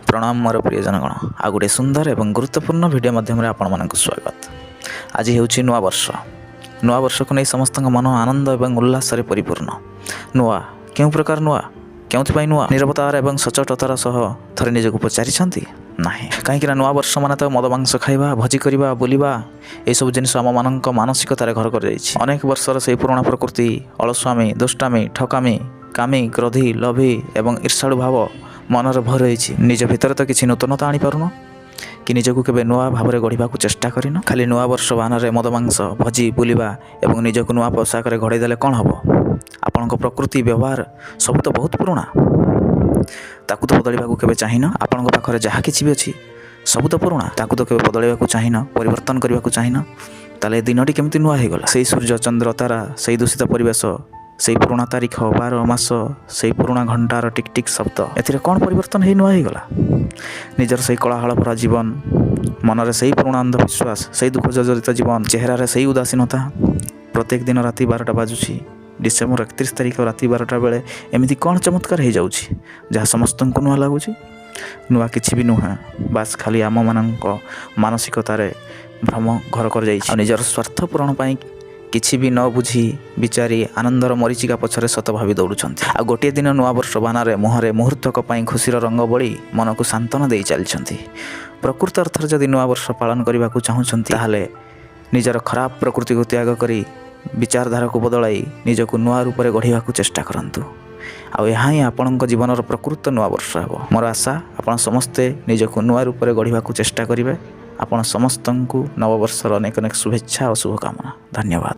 ପ୍ରଣାମ ମୋର ପ୍ରିୟଜନଗଣ। ଆଉ ଗୋଟିଏ ସୁନ୍ଦର ଏବଂ ଗୁରୁତ୍ୱପୂର୍ଣ୍ଣ ଭିଡ଼ିଓ ମାଧ୍ୟମରେ ଆପଣମାନଙ୍କୁ ସ୍ୱାଗତ। ଆଜି ହେଉଛି ନୂଆବର୍ଷ। ନୂଆବର୍ଷକୁ ନେଇ ସମସ୍ତଙ୍କ ମନ ଆନନ୍ଦ ଏବଂ ଉଲ୍ଲାସରେ ପରିପୂର୍ଣ୍ଣ। ନୂଆ କେଉଁ ପ୍ରକାର ନୂଆ, କେଉଁଥିପାଇଁ ନୂଆ? ନିରବତାର ଏବଂ ସଚୋଟତାର ସହ ଥରେ ନିଜକୁ ପଚାରିଛନ୍ତି? ନାହିଁ। କାହିଁକିନା ନୂଆବର୍ଷ ମାନେ ତ ମଦ ମାଂସ ଖାଇବା, ଭୋଜି କରିବା, ବୁଲିବା, ଏସବୁ ଜିନିଷ ଆମମାନଙ୍କ ମାନସିକତାରେ ଘର କରିଯାଇଛି। ଅନେକ ବର୍ଷର ସେଇ ପୁରୁଣା ପ୍ରକୃତି, ଅଳସୁଆମି, ଦୁଷ୍ଟାମି, ଠକାମି, କାମୀ, କ୍ରୋଧୀ, ଲୋଭୀ ଏବଂ ଈର୍ଷାଳୁ ଭାବ ମନରେ ଭରି ରହିଛି। ନିଜ ଭିତରେ ତ କିଛି ନୂତନତା ଆଣିପାରୁନ କି ନିଜକୁ କେବେ ନୂଆ ଭାବରେ ଗଢ଼ିବାକୁ ଚେଷ୍ଟା କରିନ। ଖାଲି ନୂଆ ବର୍ଷ ବାହାନାରେ ମଦ, ମାଂସ, ଭୋଜି, ବୁଲିବା ଏବଂ ନିଜକୁ ନୂଆ ପୋଷାକରେ ଘଡ଼େଇ ଦେଲେ କ'ଣ ହେବ? ଆପଣଙ୍କ ପ୍ରକୃତି, ବ୍ୟବହାର ସବୁ ତ ବହୁତ ପୁରୁଣା। ତାକୁ ତ ବଦଳିବାକୁ କେବେ ଚାହିଁନ। ଆପଣଙ୍କ ପାଖରେ ଯାହା କିଛି ବି ଅଛି, ସବୁ ତ ପୁରୁଣା। ତାକୁ ତ କେବେ ବଦଳାଇବାକୁ ଚାହିଁନ, ପରିବର୍ତ୍ତନ କରିବାକୁ ଚାହିଁନ। ତାହେଲେ ଏ ଦିନଟି କେମିତି ନୂଆ ହେଇଗଲା? ସେଇ ସୂର୍ଯ୍ୟ, ଚନ୍ଦ୍ର, ତାରା, ସେଇ ଦୂଷିତ ପରିବେଶ, ସେଇ ପୁରୁଣା ତାରିଖ, ବାର, ମାସ, ସେଇ ପୁରୁଣା ଘଣ୍ଟାର ଟିକ୍ ଟିକ୍ ଶବ୍ଦ, ଏଥିରେ କ'ଣ ପରିବର୍ତ୍ତନ ହେଇ ନୂଆ ହେଇଗଲା? ନିଜର ସେଇ କୋଳାହଳ ଭରା ଜୀବନ, ମନରେ ସେଇ ପୁରୁଣା ଅନ୍ଧବିଶ୍ୱାସ, ସେଇ ଦୁଃଖ ଜର୍ଜରିତ ଜୀବନ, ଚେହେରାରେ ସେଇ ଉଦାସୀନତା। ପ୍ରତ୍ୟେକ ଦିନ ରାତି 12ଟା ବାଜୁଛି। ଡିସେମ୍ବର 31 ତାରିଖ ରାତି 12ଟା ବେଳେ ଏମିତି କ'ଣ ଚମତ୍କାର ହେଇଯାଉଛି, ଯାହା ସମସ୍ତଙ୍କୁ ନୂଆ ଲାଗୁଛି? ନୂଆ କିଛି ବି ନୁହେଁ, ବାସ୍ ଖାଲି ଆମମାନଙ୍କ ମାନସିକତାରେ ଭ୍ରମ ଘର କରିଯାଇଛି। ଆଉ ନିଜର ସ୍ୱାର୍ଥ ପୂରଣ ପାଇଁ କିଛି ବି ନ ବୁଝି ବିଚାରି ଆନନ୍ଦର ମରିଚିକା ପଛରେ ସତ ଭାବି ଦୌଡ଼ୁଛନ୍ତି। ଆଉ ଗୋଟିଏ ଦିନ ନୂଆବର୍ଷ ବାହାନାରେ ମୁହଁରେ ମୁହୂର୍ତ୍ତକ ପାଇଁ ଖୁସିର ରଙ୍ଗ ବୋଳି ମନକୁ ସାନ୍ତ୍ୱନା ଦେଇ ଚାଲିଛନ୍ତି। ପ୍ରକୃତ ଅର୍ଥରେ ଯଦି ନୂଆବର୍ଷ ପାଳନ କରିବାକୁ ଚାହୁଁଛନ୍ତି, ତାହେଲେ ନିଜର ଖରାପ ପ୍ରକୃତିକୁ ତ୍ୟାଗ କରି ବିଚାରଧାରାକୁ ବଦଳାଇ ନିଜକୁ ନୂଆ ରୂପରେ ଗଢ଼ିବାକୁ ଚେଷ୍ଟା କରନ୍ତୁ। ଆଉ ଏହା ହିଁ ଆପଣଙ୍କ ଜୀବନର ପ୍ରକୃତ ନୂଆବର୍ଷ ହେବ। ମୋର ଆଶା, ଆପଣ ସମସ୍ତେ ନିଜକୁ ନୂଆ ରୂପରେ ଗଢ଼ିବାକୁ ଚେଷ୍ଟା କରିବେ। ଆପଣ ସମସ୍ତଙ୍କୁ ନବବର୍ଷର ଅନେକ ଅନେକ ଶୁଭେଚ୍ଛା ଓ ଶୁଭକାମନା। ଧନ୍ୟବାଦ।